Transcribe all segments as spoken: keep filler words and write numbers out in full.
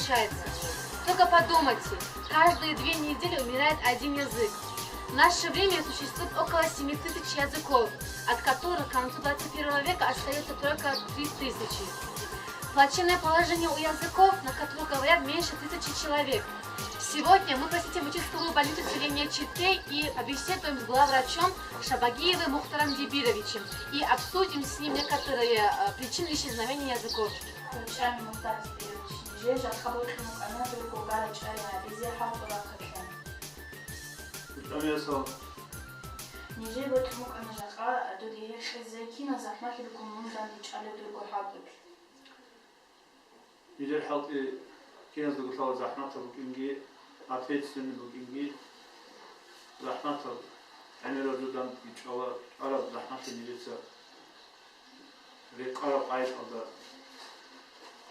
Только подумайте, каждые две недели умирает один язык. В наше время существует около семи тысяч языков, от которых к концу двадцать первого века остается только три тысячи. Плачевное положение у языков, на которых говорят меньше тысячи человек. Сегодня мы посетим участковую больницу селения Читей и побеседуем с главврачом Шабагиевым Мухтаром Дибировичем и обсудим с ним некоторые э, причины исчезновения языков. Гьучам Мухтар Дибирович, нижер жакъа бокьун букӀана дурго гара-чӀвари гьабизе хӀалтӀул рахъалъан. Нижер бокьун букӀана жакъа дуда гьекъезе кинал захӀмалъи рукӀун мун данде чӀвалев дурго хӀалтӀулъ. Нижер хӀалтӀи киназдаго лъала захӀматаб букӀинги, ответственный букӀинги, захӀматаб гӀемераб жо данде чӀвала-, чӀвараб захӀмалъи нижеца рекъараб къагӀидалда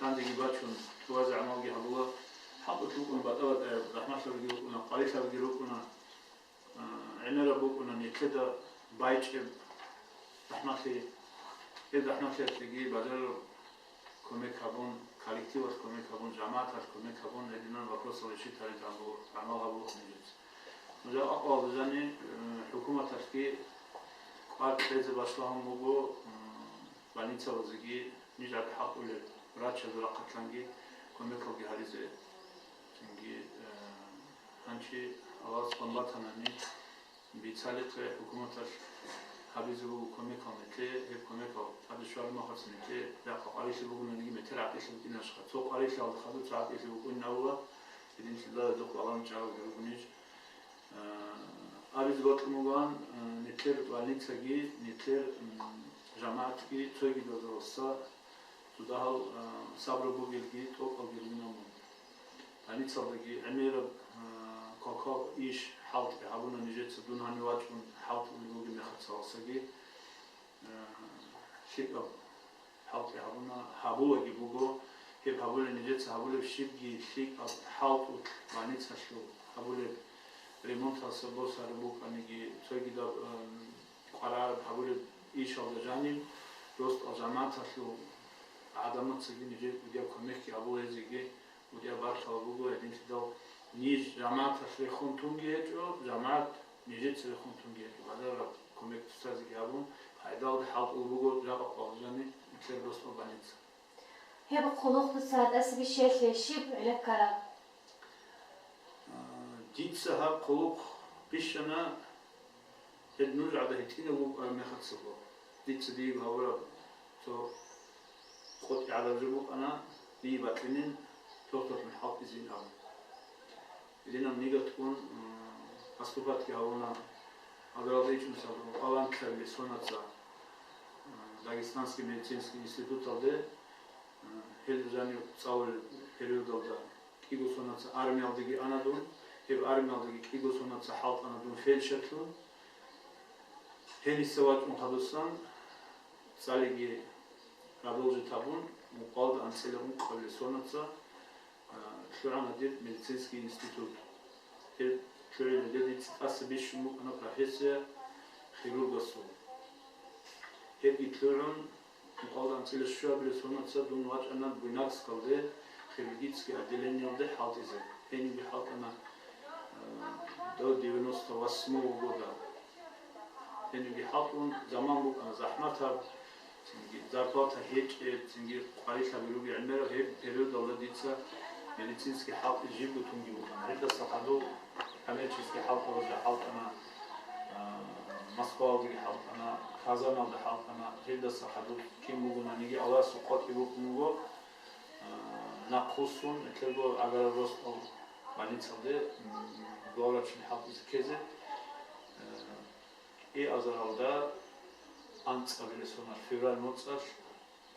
дандеги бачун, тӀубазе гӀамалги гьабула. ХӀалтӀулъ букӀуна батӀа-батӀаяб захӀмалъабиги рукӀуна, къварилъабиги рукӀуна, а, гӀемераб букӀуна нилъеда байчӀеб захӀмалъи. Гьеб захӀмалъиялъеги бажарараб кумек гьабун, коллективалъ кумек гьабун, жамагӀаталъ кумек гьабун, гьединан вопросал решить гьарилан гӀамал гьабулаха нижеца. Нужер акъвалда жани, э, хӀукуматалъги кӀвар кьезе башлагьун буго, м, больницабазеги, ниж гӀадахӀалтӀулел врачазул рахъалъанги кумекалги гьаризе. Цинги, э, гьанчи Аллагьас къван батанани, бицалихъе, хӀукуматалъ гьабизе буго кумекал нилъее, гьеб кумекал тӀаде щвараб мехалъ нилъее жакъа къварилъи бугонаниги метер гӀатӀилъи букӀинашха. Цо къварилъиялда хадуб цо гӀатӀилъи букӀунин абула, гьединлъидал гьезухъ балагьун чӀаралги ругонищ. А, абизе бокьун бугоан, а, нилъер больницаги, нилъер, м, жамагӀатги цойги дозаласа цо дагьал, а, сабру бугелги, тӀокӀалги ругинал мун. Больницалдаги гӀемераб, а, какал иш хӀалтӀи гьабуна нижеца, дун гьанив вачӀун хӀалтӀулеб бугеб мехалъ цаласаги, а, лъикӀаб хӀалтӀи гьабуна, гьабулаги буго. Гьеб гьабулеб нижеца гьабулеб щибги лъикӀаб хӀалтӀулъ, больницалъул гьабулеб ремонталса босараб букӀаниги, цойгидаб, ам, къваригӀараб гьабулеб ишалда жаниб, росдал жамагӀаталъул гӀадамацаги нижер кӀудияб кумекги гьабула гьезиеги. Гьудияб баркала буго, гьединлъидал ниж жамагӀаталъ рехун тунги гьечӀо, жамагӀат нижеца рехун тунги гьечӀо. Бажараб кумек цоцазеги гьабун, пайдалда хӀалтӀул буго жакъа къвалжани нилъер росдал больница. Гьеб хъулухъ дуца гьатӀасаби щелъе щиб гӀилла ккараб? А, дица гьаб хъулухъ бищана, гьеб нуж гӀада гьитӀинаб букӀараб мехалъ цо. Дица дие гьабураб цо къотӀи гӀадаб жо букӀана, дие бакьинин дохтурлъун хӀалтӀизейин абун. Гьединаб нигат ккун, м, поступатги гьабуна, Агралда ичӀун сабру, Алантлъаби сонаца, м, Дагестанский медицинский институталде, м, гьел жанив цӀалулел периодалда кӀиго сонаца армиялдеги ана дун, гьеб армиялдеги кӀиго сонаца хӀалтӀана дун фельдшерлъун. Гьениса вачӀун хадусан, цӀалиги продолжить гьабун, мукъалда анцӀила ункъабилеб сонаца, а, лъугӀана дир медицинский институт. Гьеб лъугӀине дица тӀаса бищун букӀана профессия хирургасул. Гьебги лъугӀун, мукъалда анцӀила щуабилеб сонаца дун вачӀана Буйнакскалде хирургический отделениялде хӀалтӀизе. Гьенибги хӀалтӀана, а, до девяносто восьмого года. Гьенибги хӀалтӀун, заман букӀана захӀматаб, цинги зарплата гьечӀеб, цинги къварилъаби ругел гӀемерал. Гьеб периодалда дица медицинский хӀалтӀи жибго тунги букӀана. Гьелдаса хадуб коммерческий хӀалтӀаялда хӀалтӀана, а, Москваялдаги хӀалтӀана, Казаналда хӀалтӀана. Гьелдаса хадуб кин бугонаниги Аллагьасул къотӀи букӀун буго, а, нахъвуссун, нилъерго аграр росдал больницалде, м, главврачил хӀалтӀизе ккезе. Э, кӀиазаралда анцӀабилеб соналъ, февраль моцӀалъ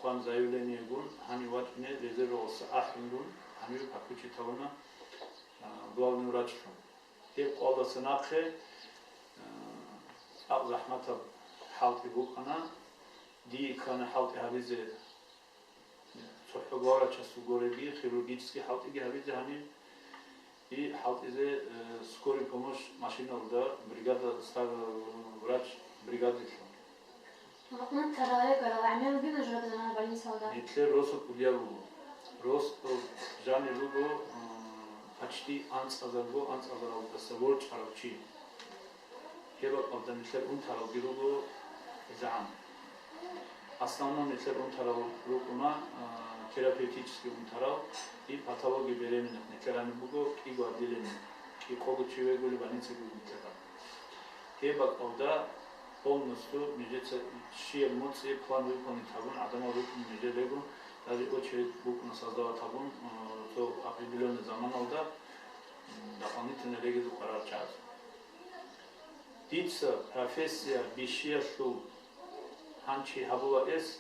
хъван заявлениегун, гьанив вачӀине резервалдаса ахӀун дун, гьанив подключить гьавуна, а, главный врачлъун. Гьеб къоялдаса нахъе, а, цӀакъ захӀматаб хӀалтӀи букӀана. Дие ккана хӀалтӀи гьабизе ЦохӀо главврачасул гуреги, хирургический хӀалтӀиги гьабизе гьаниб, и хӀалтӀизе, э, скорый помощь машиналда бригада, стар-, врач бригадилъун. Унтарал рекӀарал гӀемер ругина жураб замана больницалда? Нилъер росу кӀудияр руго. Росдал жанир руго, м, почти анцӀазарго, анцӀазаралдаса ворчӀарав чи. Гьеб бакӀалда нилъер унтаралги руго гӀезегӀан. Основном нилъер унтарал рукӀуна, а, терапевтический унтарал, и патология беременных нилъер гьаниб буго кӀиго отделение, кӀикъого чи вегули больницаги нилъер гьаб. Гьеб бакӀалда полностью нижеца щиб моцӀи план выполнить гьабун, гӀадамал рукӀун нижер регун, даже очередь букӀуна создавать гьабун, а, цо определённый заманалда, м, дополнительно регизул къарар чӀарас. Дица профессия бищиялъул гьанчи гьабула эс,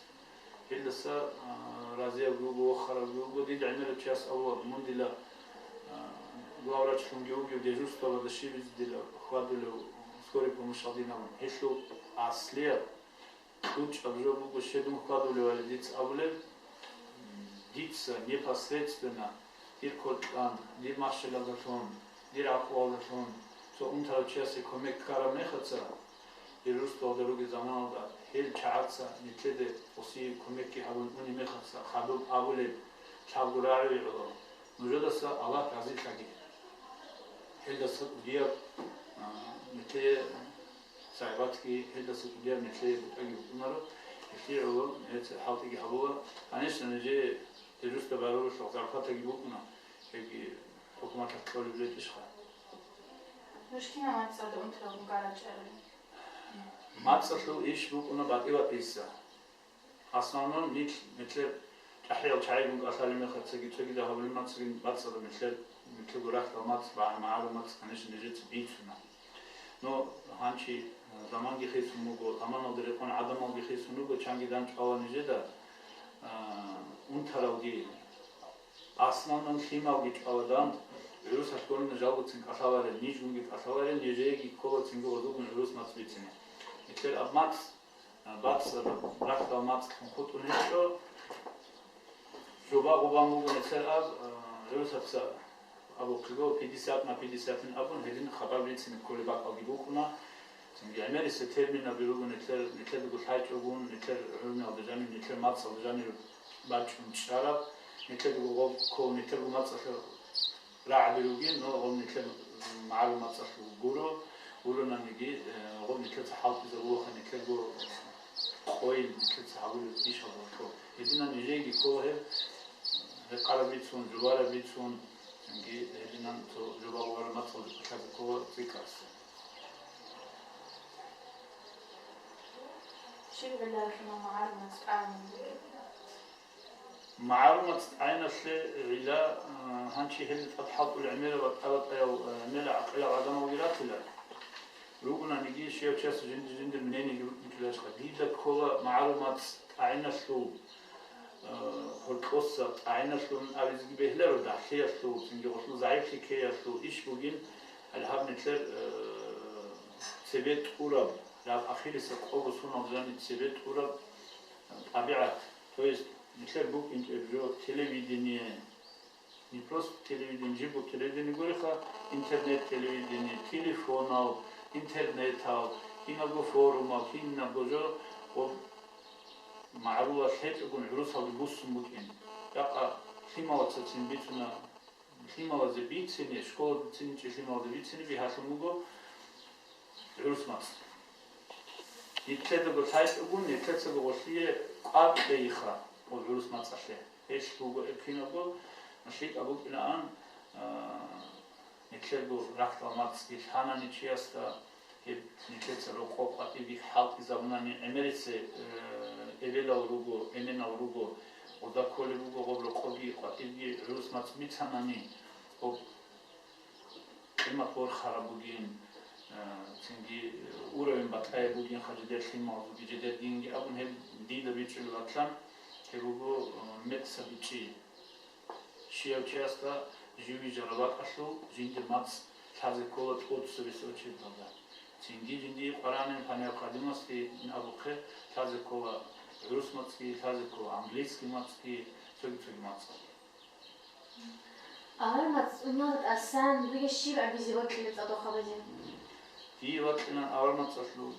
гьелдаса, а, разияб буго, вохараб буго. Дида гӀемерав чияс абула, мун дила, а, главврачлъунги вугев дежурствоялда щибизе дила хьвадулев скорый помощалдин абун. Гьелъул аслияб кьучӀаб жо буго щедун хьвадулевали дица абулеб, дица непосредственно дир кваркьан, дир махщелалдалъун, дир гӀакълуялдалъун цо унтарав чиясе кумек ккараб мехаца, дир русдалда ругел заманалда гьел чагӀаца нилъеде осияб кумекги гьабун унеб мехаца хадуб абулеб лъабго рагӀи гӀоло, нужедаса Аллагь разилъаги. Гьелдаса кӀудияб, а, нилъее Сайбатги гьелдаса кӀудияб нилъее бутӀаги букӀунаро, гьелъие гӀоло нилъеца хӀалтӀиги гьабула. Конечно, нижее дежурство барулелъул зарплатаги букӀуна, гьебги хӀукуматалъ кьолеб ретӀищха? Нуж кинаб мацӀалда унтаралгун гарачӀарали? МацӀалъул иш букӀуна батӀи-батӀиса. Основном нилъ, нилъер чӀахӀиял чагӀигун кӀалъалеб мехацаги, цогидал гьабулеб мацӀги, мацӀалда нилъер, нилъего рахьдал мацӀ, багӀа-, магӀарул мацӀ, конечно, нижеца бицуна. Но гьанчи, э, заманги хисун буго, заманалда рекъон гӀадамалги хисун руго, чанги дандчӀвала нижеда, э, унтаралги, основном лъималги чӀвала данд, гӀурусалъ гонна жалгоцин кӀалъаларел, нижгунги кӀалъаларел, нижееги ккола цинги гъозулгун гӀурус мацӀ бицине. Нилъер аб мацӀ, э, бацӀцӀадаб рахьдал мацӀлъун хутӀун гьечӀо. Жоба гъубан буго нилъер аб, э, гӀурусаца абухъего, пятьдесят на пятьдесят абун, гьедин хабар бицине кколеб бакӀалги букӀуна. Цинги гӀемерисеб терминаби руго нилъер, нилъедаго лъайчӀогун, нилъер гӀумруялда жаниб, нилъер мацӀалда жанир бачӀун чӀараб, нилъедаго гъоб ккол, нилъерго мацӀалъе рагӀаби ругин, но гъоб нилъер магӀарул мацӀалъув гуро, гуронаниги, э, гъоб нилъеца хӀалтӀизабулаха, нилъерго къойил нилъеца гьабулеб ишалда ккол. Гьединан нижееги ккола гьеб, гьекъараб бицун, жубараб бицун, цинги гьединан цо жоба гъубараб мацӀалда кӀалъазе ккола цӀикӀкӀарасда. Щиб гӀиллаялъул магӀарул мацӀ тӀагӀинаб бугеб? МагӀарул мацӀ тӀагӀиналъе гӀилла, а, гьанчи гьелда тӀад хӀалтӀулел гӀемерал ва тӀалатӀаял, а, гӀемерал гӀакъилал гӀадамалги ратила. Ругонаниги, щивав чиясда жинди-жиндир мнениеги букӀинчӀилашха. Дида ккола магӀарул мацӀ тӀагӀиналъул, а, гьоркьоса тӀагӀиналъун абизеги бегьиларо, дагьлъиялъул, цинги гъолъул загӀиплъи ккеялъул иш бугин, гьале гьаб нилъер, а, цебе тӀураб, рагъ ахириса къого соналда жаниб цебе тӀураб, а, тӀабигӀат. То есть, нилъер букӀинчӀеб жо телевидение, не просто телевидение, жибго телевидение гуриха, интернет-телевидение, телефонал, интернетал, киналго форумал, кинабго жо, гъоб магӀарулал лъечӀогун гӀурусалде буссун букӀин. Жакъа лъималаца цин бицуна, лъималазе бицине, школаде циничӀел лъималазе бицине бигьалъун буго гӀурус мацӀ. Нилъедаго лъайчӀогун, нилъецаго гъолъие кӀвар кьейиха гъол гӀурус мацӀалъе. Гьелъ буго эб кинабго, лъикӀаб букӀинаан, а, нилъерго рахьдал мацӀги лъанани чиясда, гьеб нилъеца рокъоб къватӀибги хӀалтӀизабунани гӀемерисе, э, эбелал руго, эменал руго, гъода кколеб буго гъоб рокъобги къватӀибги гӀурус мацӀ бицанани, гъоб къимат борхараб бугин, э, цинги уровень батӀаяб бугин, ха жидер лъималазулги, жидер динги абун гьеб дида бичӀчӀулеб батлан, гьеб буго, э, мекъса бичӀчӀи. Щияв чиясда жив вижараб бакӀалъул жиндир мацӀ лъазе ккола тӀоцебесеб очередалда. Цинги жиндие Къуръанил по необходимости абухъе лъазе ккола гӀурус мацӀги, лъазе ккола английский мацӀги, цоги-цоги мацӀалги. Авар мацӀ уналда тӀасан дуе щиб абизе бокьила цӀадахъабазе? Дие бокьилан авар мацӀалъул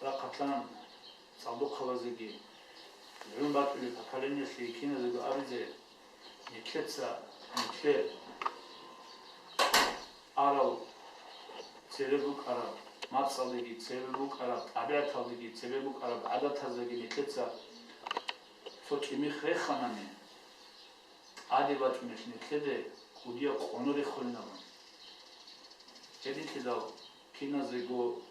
рахъалъан цӀалдохъабазеги, гӀун батӀулеб поколениялъе киназего абизе, Нилъеца, нилъер арал цебе букӀараб, мацӀалдеги цебе букӀараб, тӀабигӀаталдеги цебе букӀараб гӀадатаздаги нилъеца цо чӀимих реханани, тӀаде бачӀунелъ нилъеде кӀудияб къоно рехулин абун. Гьединлъидал киназего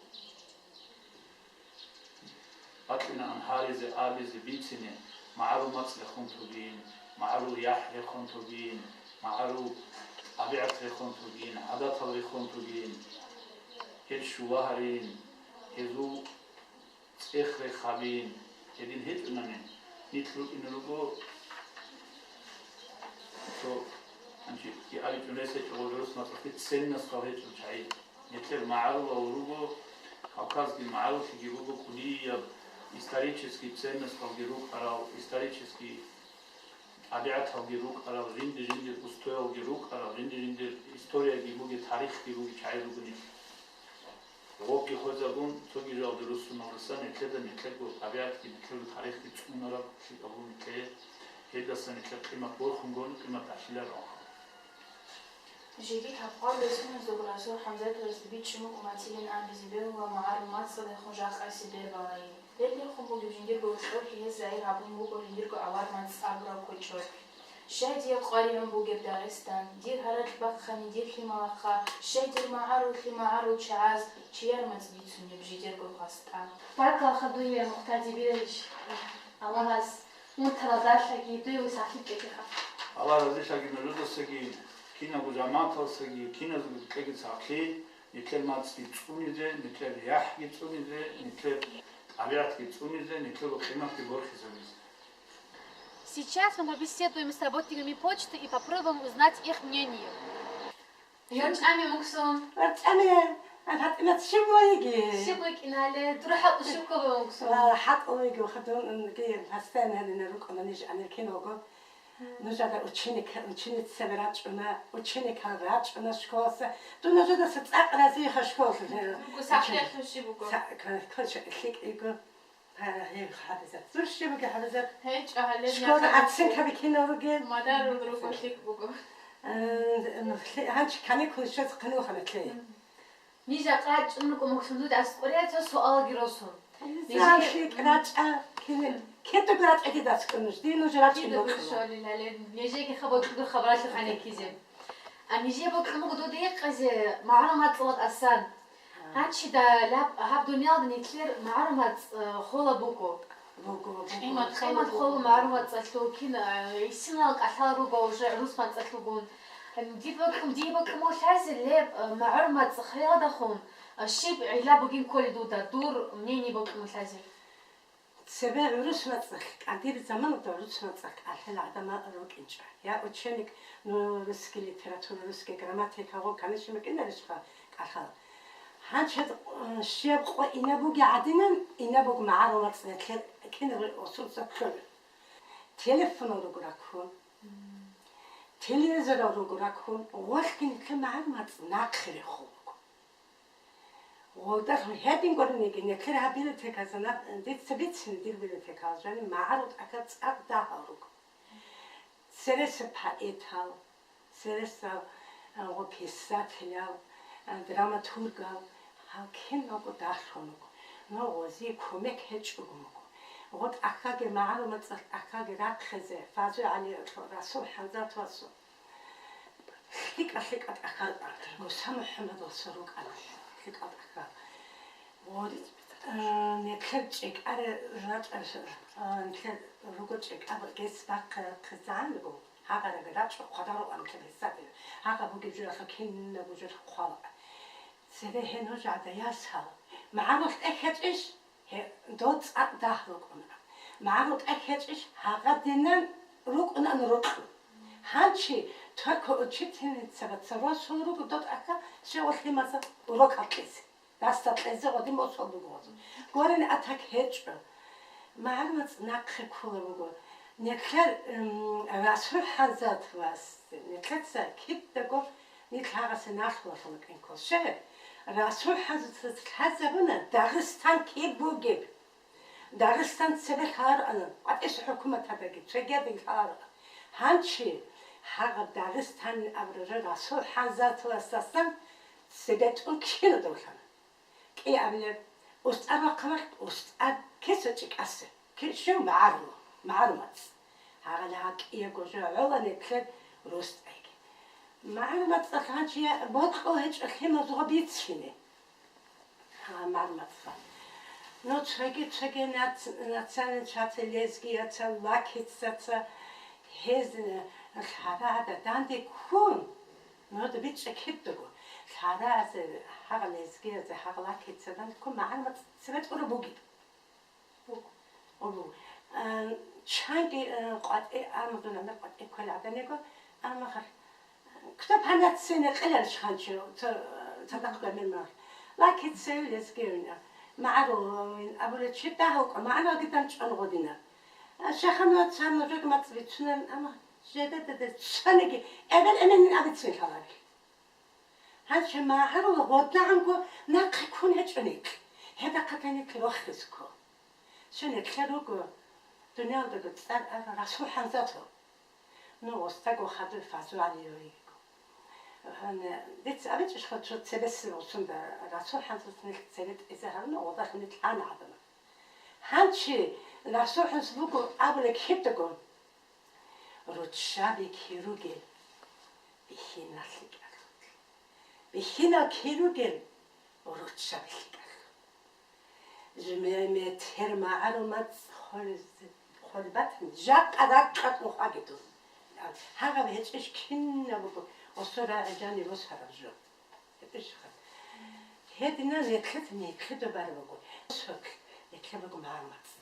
бокьунаан гьаризе, абизе, бицине, магӀарул мацӀ рехун тугин, магӀарул яхӀ рехун тугин, магӀарул тӀабигӀат рехун тугин, гӀадатал рехун тугин, гьел щула гьарин, гьезул цӀех рехабин, гьедин гьечӀунани, нилъ рукӀине руго, цо, гьанчи, абичӀун рес гьечӀо гъожорус мацӀалъе ценностал гьечӀо чагӀи. Нилъер магӀарулал руго, Кавказги магӀаруллъиги руго кӀудияб исторический ценносталги рукӀарал, исторический тӀабигӀаталги рукӀарал, жинди-жиндир устоялги рукӀарал, жинди-жиндир историяги бугеб, тарихги бугеб чагӀи руго нилъ. Гъобги хвезабун, цоги жалде руссуналдаса нилъеда нилъерго тӀабигӀатги, нилъерго тарихги цӀунараб лъикӀаб буго нилъее, гьелдаса нилъер къимат борхунгони къимат ахиларал. Жеги лъабкъоялда сунезда гурасул ХӀамзатовасда бичӀчӀун букӀун батилин абизе бегьула магӀарул мацӀалдехун жакъасе бер балайин. Гьелдехун бугеб жиндирго кьолъи гьез загьир гьабун буго жиндирго авар мацӀ абураб кочӀолъ. Щай дие къваригӀун бугеб Дагъистан, дир гьаракь бахъани дир лъималаха, щай дир магӀаруллъи магӀарул чагӀаз чияр мацӀ бицунеб жидерго гъастӀа. Баркалла дуе, Мухтар Дибирович, Аллагьас унтаралдалъаги дуе сахлъи кьеги. Аллагь разилъаги нужедасаги, кинабго жамагӀаталсаги, киназдаго кьеги сахлъи, нилъер мацӀги цӀунизе, нилъер яхӀги цӀунизе, нилъер тӀабигӀатги цӀунизе, нилъерго къиматги борхизабизе. Сейчас мы побеседуем с работниками почты и попробуем узнать их мнение. Юрчами муксун. Арцани, а ФатӀимат щиб вайги? Щиб вайкӀинале, дур хӀалтӀу щиб ккола муксун? Ва хӀалтӀу вайги, хадун, ги, постоянно гьанина рукӀуна ниж гӀанир киналго. Нужеда ученик, ученицаби рачӀуна, ученикал рачӀуна школаса. Дун нужедаса цӀакъ разиха школалъулъе. Буго, сахлъи ахӀи щиб буго? Са-, ка-, ка-, лъикӀ йиго. Гьеб хӀабизат. Зурщи буги хӀабизат. ГьечӀо, гьале школда оценкаби кинал ругел. Мадарул руго лъикӀ буго. Э, лъи-, гьанчи каникул щвез хъанухъана лъи. Нижа къачӀун рукӀун мухлумзуд аскӀоре цо суалги росун. Нижи лъикӀ рачӀа, кини, кедуб рачӀаги дацӀкӀунуш, дин уже рачӀин бокьула. Нижеги хабар кьуду хабаралъухъ гьанеккизе. А нижее бокьун буго дуда гьекъезе, магӀарул мацӀалда тӀасан. Гьанчи да лаб-, гьаб дуниялда нилъер магӀарул мацӀ, э, хола буго. Буго, буго. Къимат, къимат хола магӀарул мацӀалъул кин, э, гӀисинал кӀалъал руго уже гӀурус мацӀалъулгун. Диб бокьун, дие бокьун лъазе леб, э, магӀарул мацӀ хвеялдахун, э, щиб гӀилла бугин кколей дуда, дур мнение бокьун лъазе? Цебе гӀурус мацӀалъ, кӀадир заманалда гӀурус мацӀалъ кӀалъила гӀадамал рукӀинчӀо. Я ученик, ну, русский литература, русский грамматика, гъо, конечно, букӀинарищха кӀалъал. Гьанчад, э, щиб къо инабуги гӀадинан, инабуг магӀарул мацӀ нилъер кинаб осурса ккола. Телефонал руго раккун. Телевизорал руго раккун. Гъолъги нилъер магӀарул мацӀ нахъе рехун руго. Гъолдалъун гьедин гурониги, нилъер гьаб библиотеказда наб-, дица бицина дир библиотекалда жаниб магӀарул тӀахьал цӀакъ дагьал руго. Цересел поэтал, цересел, а, гъо, писателял, а, драматургал, гьал киналго дагьлъун руго. Но гъозие кумек гьечӀого буго. Гъо, тӀахьалги магӀарул мацӀалъ тӀахьалги рахъизе, Фазуй ГӀалиевлъул, Расул ХӀамзатовасул. ЛъикӀа-лъикӀа тӀахьал, Муса МухӀамадовасул рукӀана лъикӀал тӀахьал. Вот, э, нилъер чӀикӀаре рачӀа-, э, нилъер руго чӀикӀаб гьес бахъе хъизан буго, гьагъараги рачӀа хъвадару анлъаб гьесадил. Гьагъа бугеб жо яха кинабго жо хъвала. Цере гье нуж гӀадаясал. МагӀарул тӀехь гьечӀищ? Гье, дол цӀакъ дагь рукӀуна. МагӀарул тӀехь гьечӀищ? Гьагъадинан рукӀунаан рокьун. Гьанчи только учительницаца росул руго дол тӀахьал, щивалъимаза урокал кьезе. Дасда кьезе гъодин босул буго гъозул. Гурин атак гьечӀо. МагӀарул мацӀ нахъе ккола буго. Нилъер, м, Расул ХӀамзатовас, нилъеца кидаго нилъ гьагъасе налъула лъикӀ кколъе. Расул ХӀамзатовас лъазабуна Дагъистан киб бугеб. Дагъистан цебе лъалароан, къватӀиса хӀукуматалдаги, цогиялдаги лъалароан. Гьанчи Гьагъаб Дагъистан абураб жо Расул ХӀанзатовасдасан цебетӀун кин долъана. КӀиабилеб устӀар вахъаралъ устӀар кесо чӀикӀасе, ки-, щив магӀару-, магӀарумац. Гьагъале гьаб кӀиябго жо гӀоланеблъи рустӀайги. МагӀарумацӀалъ гьанчи бокьул гьечӀо лъимал зугъа бицлъине. Гьа, магӀарумацӀалъ. Ну, цоги-цоги нац-, национальностьца, лезгияца, лакицаца, гьез, э, лъарагӀада данде ккун, ну, да бичӀчӀа кидаго, лъарагӀазе, гьагъа лезгиязе, гьагъа лакицазе данде ккун, магӀарумацӀ цебетӀ гуро бугеб. Буго. Буго. Э, чанги, э, къватӀи, амма дун гьанир къватӀи кколел гӀадан йиго, амма хар-, Кутакалда цене кьеларищ ханчо, ца-, цадахъ гамир мар. Лакицевилес гевина. МагӀарулавин абулев чи дагьав кӀа, магӀарулги данчӀван гъодина. А, Шиханова царна жо мацӀ бицунан, амма жеда-деде цониги эбел-эменин абицин лъаларел. Гьанчо магӀарул гъоднагӀанго нахъе ккун гьечӀо никь. Гьеб бахъатани рохизе ккол. Щай, нилъер руго дуниялдаго цӀар ара Расул ХӀанзатов. Ну, устаго хадур Фазу ГӀалиев йиго. Гьанна, дица абичӀищха цо цебесеб гъусунда Расул ХӀанзатов нилъ цере тӀезе гьаруна, гъодалъун нилъ гьана гӀадамал. Гьанчи Расул ХӀанз буго абулеб кидаго, руччаби киругел бихьинал лъикӀалъулъ. Бихьинал киругел руччаби лъикӀалъулъ. Жимеметер магӀарумацӀ хъвализе-, хъвалибатани, жакъа ракӀалъ нухаги дун. Гьагъаб гьечӀищ кинабго осо рагӀи жаниб босараб жо. ГьечӀищха. Гьединан нилъеца нилъеда бараб буго. Осоклъ нилъер буго магӀарумацӀ.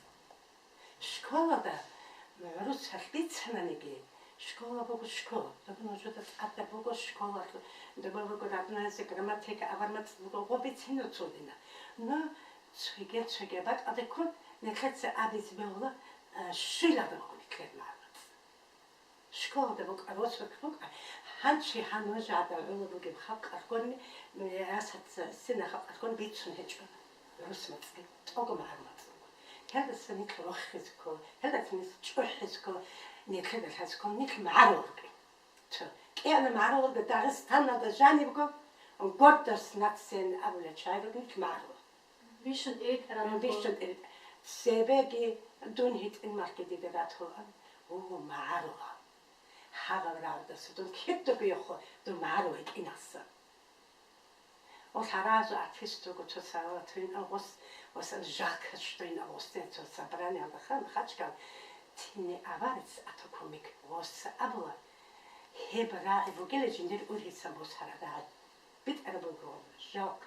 Школада гӀурусалъ бицананиги, школа буго школа, доб нужеда тӀадаб буго школалъул, доб буго родной язык, грамматика, абармацӀ буго, гъо бицина цо дина. Но цоги-цоги бакӀалдеккун нилъеца абизе бегьула, а, щуйлалда буго нилъер магӀарумацӀ. Школалда букӀа, росулъ букӀа, гьанчи гьануж гӀадал гӀоло бугеб халкъалъгони, ясаца сина халкъалъгони бицун гьечӀо русмацӀги, тӀого магӀарумацӀ буго. Гьелдаса нилъ рохизе ккола, гьелдаса нилъ чӀухӀизе ккола, нилъеда лъазе ккола, нилъ магӀарул ругел. Цо кӀиана магӀарул ругел Дагъистаналда жанибго гордость нации абулел чагӀи ругел нилъ магӀарул. Бищун тӀиритӀараб. Бищун тӀиритӀа. Цебеги дун гьитӀинмалъги дида ратула, вуго магӀарулав. Гьагъаб рагӀудаса дун кидаго йохо, дун магӀарул гьитӀинаса. О, лъаразу артист вуго цо савала туин авгъуст, ва сан жалко, что ин авгъустен цо собраниялда хан хачкал тини аварец ато комик гъоса абула. Гьеб рагӀи бугила жиндир ургьисан босара рагӀи. БитӀараб буго, жалко.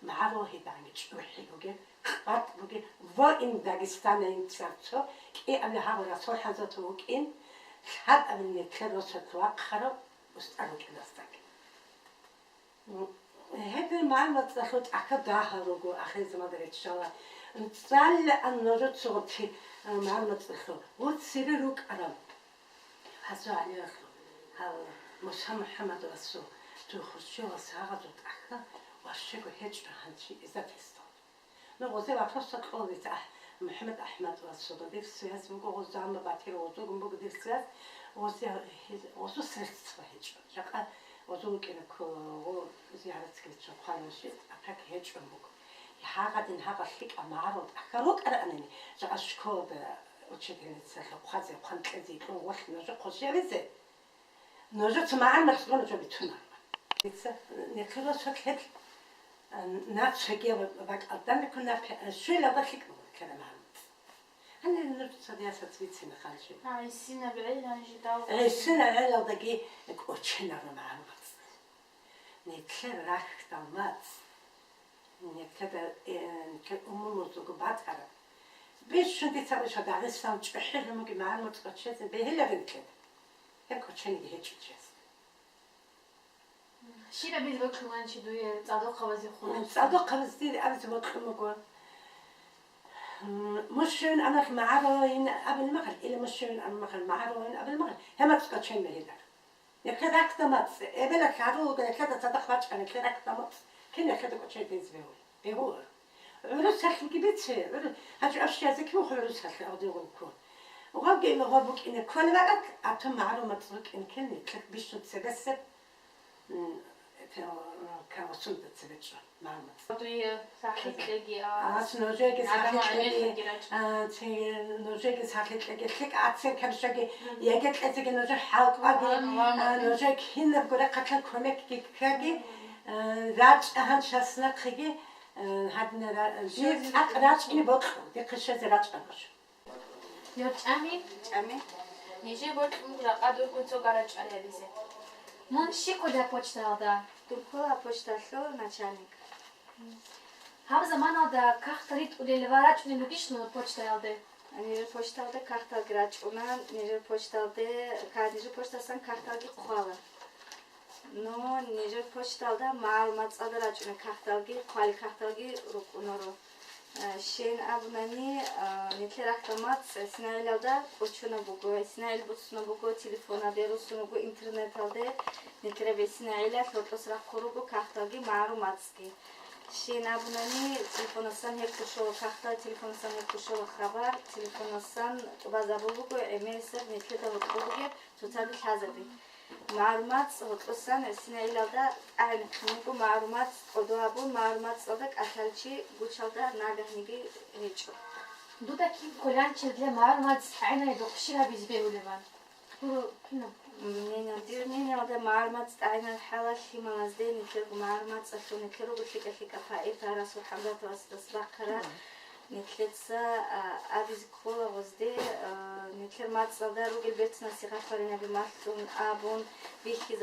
МагӀарул гьедани чӀухӀи бугеб, къватӀ бугеб, воин Дагестанайин царцо, кӀиабилеб гьагъура СолхӀанзатов вукӀин, лъабабилеб нилъер росулъ вахъарав устӀар вукӀиндасдаги. Гьедин магӀарумацӀалъул тӀахьал дагьал руго ахирзаманда риччала. ЦӀалилаан нужецаго ти-, магӀарумацӀалъул, гъуццире рукӀарал. Гьасо гьалиялъул гьав Муса МухӀаммадовасул цо хурччуялъ сагъазул тӀахьал ващего гьечӀо гьанчи издательствоялда. Ну, гъозе вопросал кьола дица АхӀ-, МухӀаммад АхӀмадовасул, дир связь буго гъоз, амма Батир гъозугун буго дир связь, гъозе, гъозул средства гьечӀо. Жакъа гъозул вукӀина ккола, гъо зияратги бицун хъвалеб жо, а так гьечӀун буго. Гьагъадин гьагъа лъикӀаб магӀарул тӀахьал рукӀараанани, жакъа школада учительницалъухъ хъвазе, хъван кьезе, кьун вахъине жо хъощавизе. Нужеца магӀарул махсбуна жо бицунарла. Дица нехъе росулъ гьел, а, нацаги бакӀалдан рекӀун нахъе, а, щвелалда лъикӀ буго ккараб магӀарул. Гьанир нужеца диясац бицина ханчи. А, гӀисинаб гӀел гьанжи дав. ГӀисинаб гӀелалдаги кӀоченарун магӀарул. Нилъер рахьдал мацӀ, нилъеда, э, нилъер умумузулго батараб. Бищун дица буго Дагъистан чӀухӀи лъумуги магӀарул кӀочезе бегьиларин нилъеда. Гьеб кӀочениги гьечӀо чиясда. Щиб абизе бокьуланчи дуе цӀадахъабазе хун? ЦӀадахъабазе дир абизе бокьун буго. М, мушшивин амал магӀарулин абулеб мехалъ, или мушшивин амал магӀарулин абулеб мехалъ, гьеб мацӀ кӀочен бегьилар. Нилъер рахьдал мацӀ, эбелалъ гьарулго нилъеда цадахъ бачӀа, нилъер рахьдал мацӀ, кин нилъеда кӀочей дизе бегьула? Бегьула. ГӀурусалъуги бице, гӀуру-, гьачӀо аш языки вухъ гӀурусалъ авдегъун ккун. Гъоги гъо букӀине кколеб ракӀ, атун магӀарул мацӀ букӀин ккани, лъикӀ бищун цебесеб, м, те-, кавасунда цебе чӀун магӀарул мацӀ. Дуе сахлъи кьеги, а, ас нужеги сахлъи кьеги, а, ци-, нужеги сахлъи кьеги, лъикӀ оценка нужеги, яги кьезеги нужер хӀалкӀаги, а, нужер кинабго рахъалъан кумекги ккаги, а, рачӀа гьанчаснахъеги, а, гьадина ра-, дир цӀакъ рачӀине бокьун, дихъе щвезе рачӀа нуж. Йор чӀами? ЧӀами. Нижер бокьун буго жакъа дургун цо гарачӀалъ гьабизе. Мун щиб ккола почтаялда? Дун ккола почталъул начальник. Гьаб заманалда кагътал ритӀулел ва рачӀунел ругищ нуж почтаялде? Нижер почталде кагъталги рачӀуна, нижер почталде, ка-, нижер почтасан кагъталги хъвала. Ну, нижер почталда магӀарул мацӀалда рачӀуна кагъталги, хъвали кагъталги рукӀунаро. Э, щейин абунани, э, нилъер рахьдал мацӀ СинагӀилалда кӀочунаб буго, СинагӀил буцунаб буго, телефоналде руссун руго, интернеталде нилъер СинагӀилалъ гьоркьос рахъун руго кагъталги магӀарул мацӀги. Щейин абунани, телефонасан гьеб кушола кагътал, телефонасан гьеб кушола хабар, телефонасан тӀубазабул буго гӀемерисеб нилъеда гьоркьоб бугеб цоцаби лъазаби. МагӀарул мацӀ гьоркьосан СинагӀилалда тӀагӀинахъин буго, магӀарул мацӀ кӀодо абун, магӀарул мацӀалда кӀалъалев чи гучалда нагагьниги гьечӀо. Дуда кин кколаан черлъе магӀарул мацӀ тӀагӀинайдухъ щиб гьабизе бегьулебан? Гуро, кинаб? Нина, дир ниналда магӀарул мацӀ тӀагӀинал хӀалалъ лъималазде нилъерго магӀарул мацӀалъул нилъер руго лъикӀа-лъикӀа поэтал, Расул ХӀамзатовасдас бахъарал. Нилъеца, а, абизе ккола гъозде, а, нилъер мацӀалда ругел бецӀ-насихӀат баринаби малъун абун бихьизабун.